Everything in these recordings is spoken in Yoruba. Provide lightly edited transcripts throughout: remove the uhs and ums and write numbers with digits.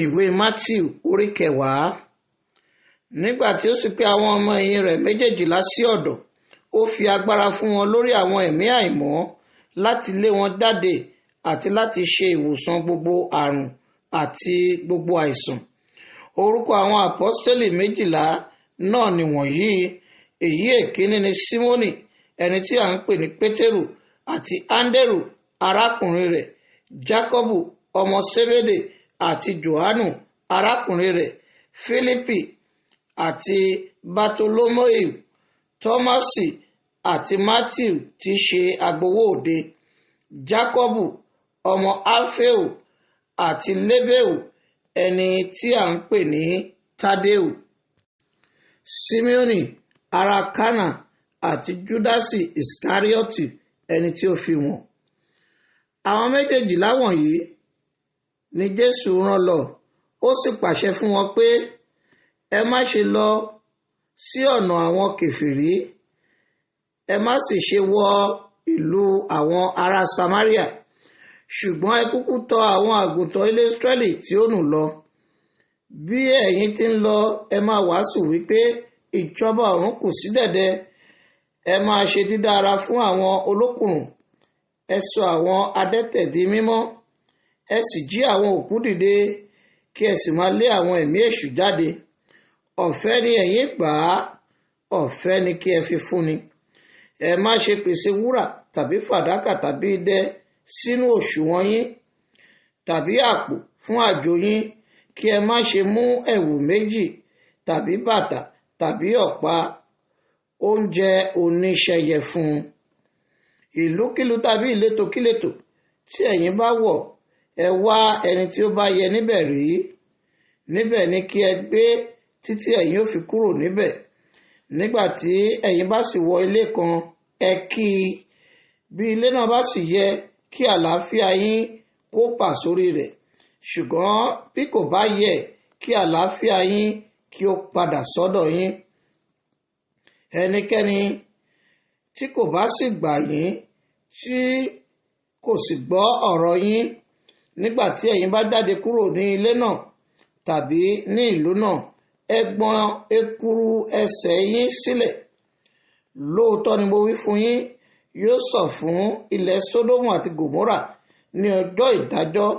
Ìwé Mátíù orí kẹwàá. Nígbà tí ó sì pe àwọn ọmọ ẹ̀yìn rẹ̀ méjèèjìlá sí ọ̀dọ̀, ó fi agbára fún wọn lórí àwọn ẹ̀mí àìmọ́ láti lé wọn jáde àti láti ṣe ìwòsàn gbogbo àrùn àti gbogbo àìsàn. Orúkọ àwọn àpọ́stélì méjìlá náà nìwọ̀nyí. Èyí èkíní ni Símónì, ẹni tí à ń pè ní Pétérù, àti Áńdérù arákùnrin rẹ̀, Jákọ́bù ọmọ Sébédè àti Jòhánù arákùnrin rẹ̀, Fílípì àti Bátólómóì, Tọ́másì àti Mátíù tí í ṣe agbowó òde, Jákọ́bù ọmọ Alfeu àti Lébéù ẹni tí à ń pè ní Tádéù, Síméónì ará Kánà àti Júdásì Ìsíkáríọ́tì ẹni tí ó fi wọ́n. Àwọn méjèèjìlá wọ̀nyí ni Jésù rán lọ, ó sì pàṣẹ fún wọn pé, ẹ má ṣe lọ sí ọ̀nà àwọn kèfèrí, ẹ má sì ṣe wọ ìlú àwọn ará Samaria, ṣùgbọ́n ẹ kúkú tọ̀ àwọn àgùntàn ilé Ísírẹ́lì tí ó nù lọ. Bí ẹ̀yin ti ń lọ, ẹ máa wàásù wípé ìjọba ọ̀run kù sí dẹ̀dẹ̀. Ẹ máa ṣe dídára fún àwọn olókùnrùn, ẹ sọ àwọn adẹ́tẹ̀ di mímọ́, ẹ sì jí àwọn òkú dìde, kí ẹ sì máa lé àwọn ẹ̀mí èṣù jáde. Ọ̀fẹ́ ni ẹ̀yin gbà á, ọ̀fẹ́ ni kí ẹ fi fúnni. Ẹ má ṣe pèsè wúrà tàbí fàdákà tàbí idẹ sínú òṣùwọ̀n yín, tàbí àpò fún àjò yín, kí ẹ má ṣe mú ẹ̀wù méjì tàbí bàtà tàbí ọ̀pá oúnjẹ oníṣẹyẹ fún un. Ìlúkílùú tàbí ìletòkíletò tí ẹ̀yin bá wọ̀, ẹ wá ẹni tí ó bá yẹ níbẹ̀ rí. Níbẹ̀ ni kí ẹ gbé títí ẹ̀yin ó fi kúrò níbẹ̀. Nígbà tí ẹ̀yin bá sì wọ ilé kan, ẹ kí i. Bí ilé náà bá sì yẹ, kí àlàáfíà yín kó bà sórí rẹ̀. Ṣùgbọ́n bí kò bá yẹ, kí àlàáfíà yín kí ó padà sọ́dọ̀ yín. Ẹnikẹ́ni tí kò bá sì gbà yín, tí kò sì gbọ́ ọ̀rọ̀ yín, nígbà tí ẹ̀yin bá jáde kúrò ní ilé náà tàbí ní ìlú náà, ẹ gbọ̀n ekuru ẹsẹ̀ yín sílẹ̀. Lóòótọ́ ni mo wí fún yín, yóò sàn fún ilẹ̀ Sódómù àti Gòmórà ní ọjọ́ ìdájọ́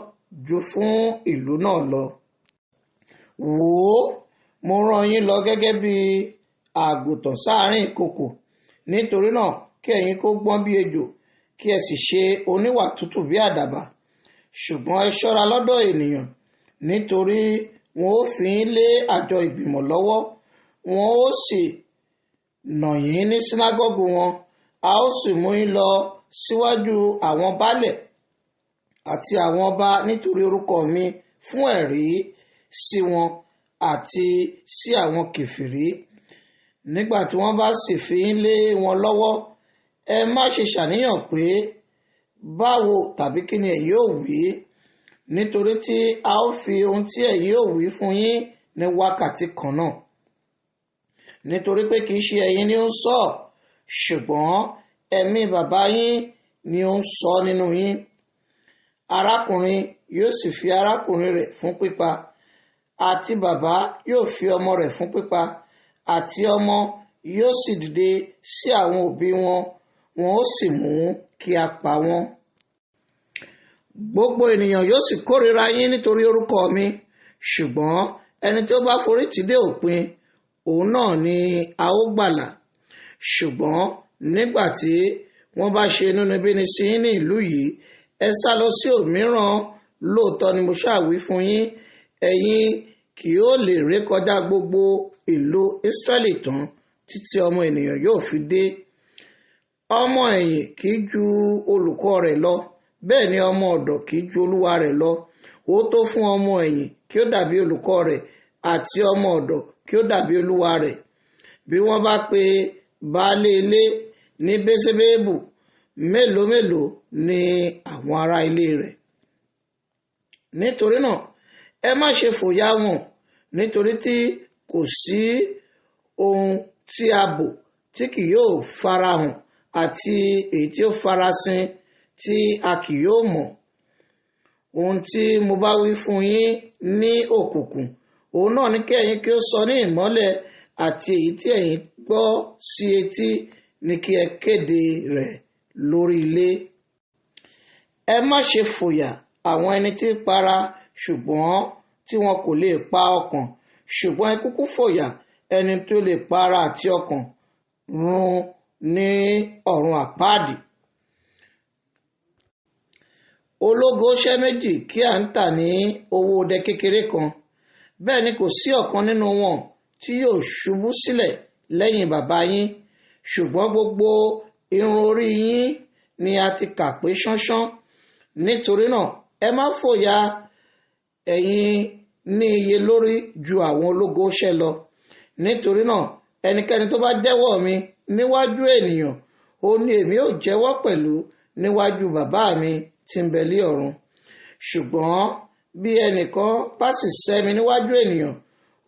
ju fún ìlú náà lọ. Wò ó, mo rán yín lọ gẹ́gẹ́ bí àgùntàn sáàárín ìkookò. Nítorí náà kí ẹ̀yin kó gbọ́n bí ejò, kí ẹ sì ṣe oníwà tútù bí àdàbà. Ṣùgbọ́n ẹ ṣọ́ra lọ́dọ̀ ènìyàn, nítorí wọn ó fi yín lé àjọ ìgbìmọ̀ lọ́wọ́, wọn ó sì nà yín ní sínágọ́gù wọn, a ó sì mú yín lọ síwájú àwọn baálẹ̀ àti àwọn ọba nítorí orúkọ mi fún ẹ̀rí sí wọn àti sí àwọn kèfèrí. Nígbà tí wọ́n bá sì fi yín lé wọn lọ́wọ́, ẹ má ṣe ṣàníyàn pé báwo tàbí kí ni ẹ̀yin ó wí, nítorí tí a ó fi ohun tí ẹ̀yin ó wí fún yín ní wákàtí kan náà. Nítorí pé kì í ṣe ẹ̀yin ni ó ń sọ, ṣùgbọ́n ẹ̀mí bàbá yín ni ó ń sọ nínú yín. Arákùnrin yóò sì fi arákùnrin rẹ̀ fún pípa, àti bàbá yóò fi ọmọ rẹ̀ fún pípa, àti ọmọ yóò sì dìde sí àwọn òbí wọn, wọn ó sì mú kí a pa wọ́n. Gbogbo ènìyàn yóò sì kórìíra yín nítorí orúkọ mi, ṣùgbọ́n ẹni tí ó bá forítì dé òpin, òun náà ni a ó gbàlà. Ṣùgbọ́n nígbà tí wọ́n bá ṣe inúnibíni sí yín ní ìlú yìí, ẹ sá lọ sí òmíràn. Lóòótọ́ ni mo ṣáà wí fún yín, ẹ̀yin kì yóò lè rékọjá gbogbo ìlú Ísírẹ́lì tán títí ọmọ ènìyàn yóò fi dé. Ọmọ ẹ̀yìn kì í ju olùkọ́ rẹ̀ lọ, bẹ́ẹ̀ ni ọmọ ọ̀dọ̀ kì í ju olúwa rẹ̀ lọ. Ó tó fún ọmọ ẹ̀yìn kí ó dàbí olùkọ́ rẹ̀, àti ọmọ ọ̀dọ̀ kí ó dàbí olúwa rẹ̀. Bí wọ́n bá pe baálé ilé ní Bésébébù, mélòó mélòó ni àwọn ará ilé rẹ̀. Nítorí náà, ẹ má ṣe fòyà wọn, nítorí tí kò sí ohun tí a bò tí kì yóò farahàn, àti èyí tí ó farasin tí a kì yóò mọ̀. Ohun tí mo bá wí fún yín ní òkùnkùn, òun náà ni kí ẹ̀yin kí ó sọ ní ìmọ́lẹ̀, àti èyí tí ẹ̀yin gbọ́ sí etí ni kí ẹ kéde rẹ̀ lórí ilé. Ẹ má ṣe fòyà àwọn ẹni tí ń para, ṣùgbọ́n tí wọn kò lè pa ọkàn, ṣùgbọ́n ẹ kúkú fòyà ẹni tó lè pa ara àti ọkàn run ní ọ̀run àpáàdì. Ológo ṣẹ́ méjì kí à ń tà ní owó ọdẹ kékeré kan, bẹ́ẹ̀ ni kò sí ọ̀kan nínú wọn tí yóò ṣubú sílẹ̀ lẹ́yìn bàbá yín, ṣùgbọ́n gbogbo irun orí yín ni a ti kà pé ṣánṣán. Nítorí náà ẹ má fòyà, ẹ̀yin ní iye lórí ju àwọn ológo ṣẹ́ lọ. Nítorí náà ẹnikẹ́ni tó bá jẹ́wọ́ mi níwájú ènìyàn, ó ní èmi ó jẹ́wọ́ pẹ̀lú níwájú bàbá mi tí ń bẹ lé ọ̀run. Ṣùgbọ́n bí ẹnìkan bá sì sẹ́ mi níwájú ènìyàn,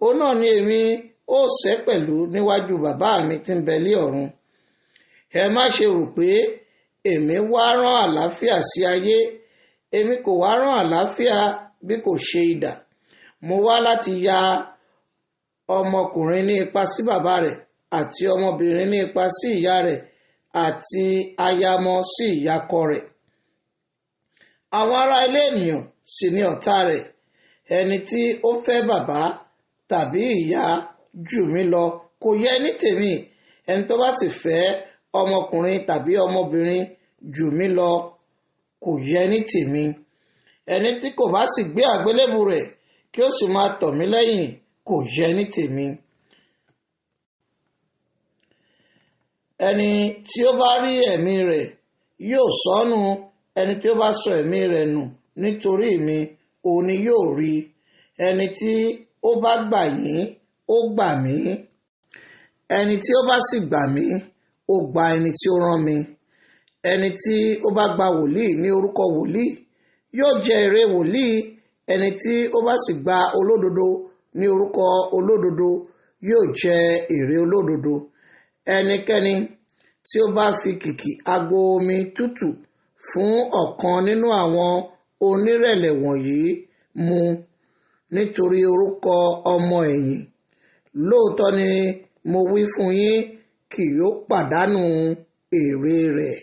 òun náà ni èmi ó sẹ́ pẹ̀lú níwájú bàbá mi tí ń bẹ lé ọ̀run. Ẹ má ṣe rò pé èmi wá rán àlàáfíà sí ayé, èmi kò wá rán àlàáfíà bí kò ṣe idà. Mo wá láti ya ọmọkùnrin ní ipa sí bàbá rẹ̀, àti ọmọbìnrin ní ipa sí ìyá rẹ̀, àti ayamọ sí ìyàkọ rẹ̀. Àwọn ará ilé ènìyàn sì ni ọ̀tá rẹ̀. Ẹni tí ó fẹ́ bàbá tàbí ìyá jù mí lọ kò yẹ ní tèmi, ẹni tó bá sì fẹ́ ọmọkùnrin tàbí ọmọbìnrin jù mí lọ kò yẹ ní tèmi. Ẹni tí kò bá sì gbé àgbélébù rẹ̀ kí ó sì máa tọ̀ mí lẹ́yìn kò yẹ ní tèmi. Ẹni tí ó bá rí ẹ̀mí rẹ̀ yóò sọnù, ẹni tí ó bá sọ ẹ̀mí rẹ̀ nù nítorí mi, òun ni yóò rí. Ẹni tí ó bá gbà yín, ó gbà mí. Ẹni tí ó bá sì gbà mí, ó gba ẹni tí ó rán mi. Ẹni tí ó bá gba wòlíì ní orúkọ wòlíì yóò jẹ èrè wòlíì. Ẹni tí ó bá sì gba olódodo ní orúkọ olódodo yóò jẹ èrè olódodo. Ẹnikẹ́ni tí ó bá fi kìkì ago omi tútù fún ọ̀kan nínú àwọn onírẹ̀lẹ̀ wọ̀nyí mu nítorí orúkọ ọmọ ẹ̀yìn, lóòótọ́ ni mo wí fún yín, kì yóò pàdánù èrè rẹ̀.